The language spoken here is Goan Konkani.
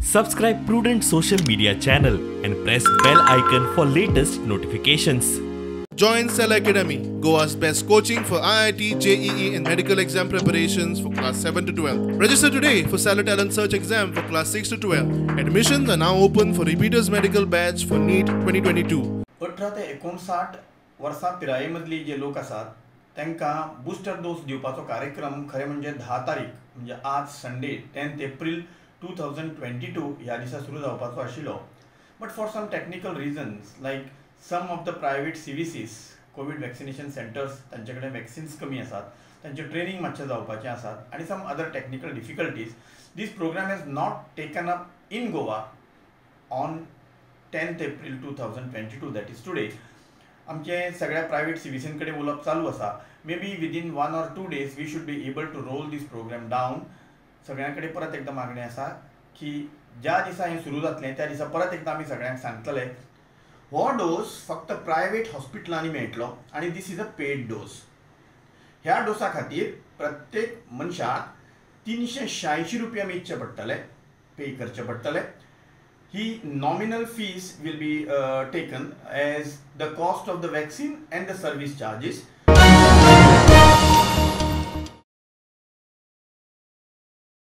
Subscribe Prudent social media channel and press bell icon for latest notifications. Join Cell Academy, Goa's best coaching for IIT, JEE and medical exam preparations for class 7 to 12. Register today for Cellar Talent Search exam for class 6 to 12. Admissions are now open for repeaters medical batch for NEET 2022. 18 ते 59 वर्सां पिराये मदली जे लोक आसात तांकां बुस्टर डोस दिवपाचो कार्यक्रम खरें म्हणजे 10 तारीख म्हणजे आज संडे 10 एप्रिल 2022 ह्या दिसा सुरू जावपाचो आशिल्लो. But for some technical reasons like some of the private CVCs covid vaccination centres तांचे कडेन वॅक्सिन्स कमी आसात, तांचें ट्रेनिंग मातशें जावपाचें आसात आनी some other technical difficulties this programme has not taken up in Goa on 10 April 2022 that is today. आमचें सगळ्या प्रायवेट सीव्हीसीं कडेन उलोवप चालू आसा. May be within 1 or 2 days we should be able to roll this programme down. सगळ्यां कडेन परत एकदां मागणें आसा की ज्या दिसा हें सुरू जातलें त्या दिसा परत एकदां आमी सगळ्यांक सांगतले. हो डोस फक्त प्रायवेट हॉस्पिटलांनी मेळटलो आनी this is a paid dose. ह्या डोसा खातीर प्रत्येक मनशाक 386 रुपया मेजचे पडटले, पे करचे पडटले. ही nominal fees will be taken as the cost of the vaccine and the service charges.